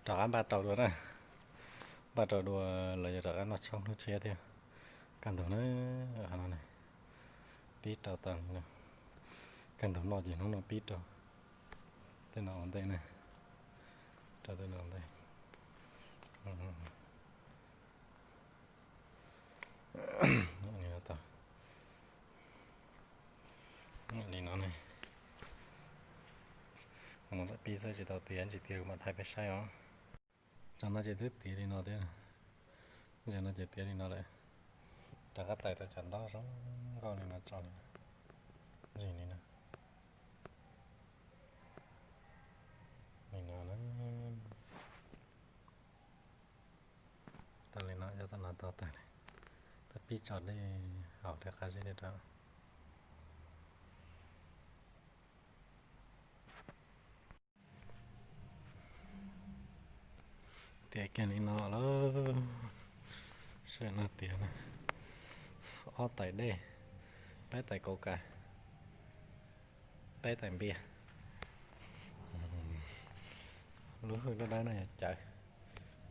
Rov qab npaj rau dua na, npaj rau dua los yog rov qab noj tshoob hnub tshiab thiab. Kaj ntug na, qhov no ne, pib rau tau li no. Kaj ntug noj ces hnub no pib rau tej no ua ntej na, rau tej no ua ntej. Li no ne, kuv mam pib xwb tsis tau tiav, tsis tiav kuv mam thaij peb saib os. Tsam no ces twb tiav li no thiab, tsam no ces tiav li no lawm. Rov qab tais tau cov ntaub zoo nkauj li no tso li, ntsis li no, li no na. Tau li no, cov tau no tau tag li. Tab pib tso dej haus thiab qab zib thiab rau. Tiav kiag li no lawm, saib no tiav na, ob tais dej, peb tais kauv kas, peb tais npias. Lub hwj dawb dawb no yog cawv,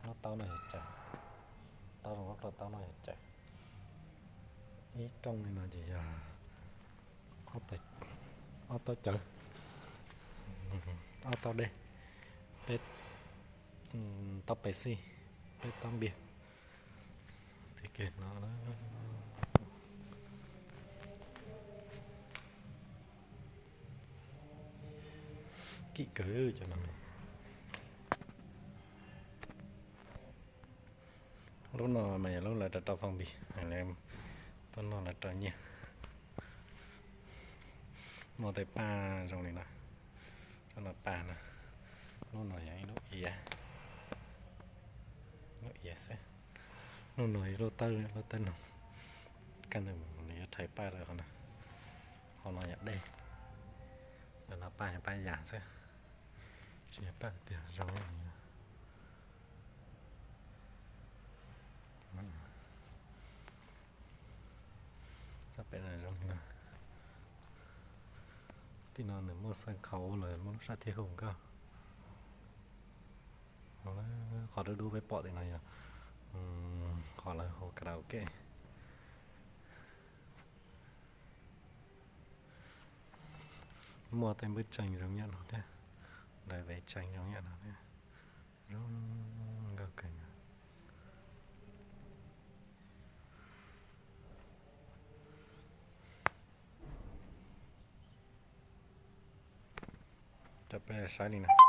lub taub no yog cawv, taub zoo lub taub no yog cawv. Ib rooj li no ces yog ob taub cawv, ob taub dej, peb taub pes xij, peb taub npias. Tiav kiag no na. Kim kawg cov no. Lub no mas yog lub lawv rau rau faj npis, tuaj noj lawv rau nyiaj. Muaj tej paj zoo li no, rau no paj na. Lub no yog ib lub iav, lub iav xwb. Lub no ib lub tawb, lub tawb noog. Kaj ntug nws yuav rhais paj rau qhov no. Qhov no yog dej, yog no paj, paj yas xwb, tsis yog paj tiag zoo li no. Sab pem no zoo li no. Tim no nws muaj xaj khau los muaj lub sab thib hu nkauj. Qhov dub dub peb pom tim no yog qhov lawv hu karaoke. Muaj tej npawb tseem zoo nyob no thiab, daim vev tseem zoo nyob no thiab, zoo nkauj kawg. Cov peb saib li no.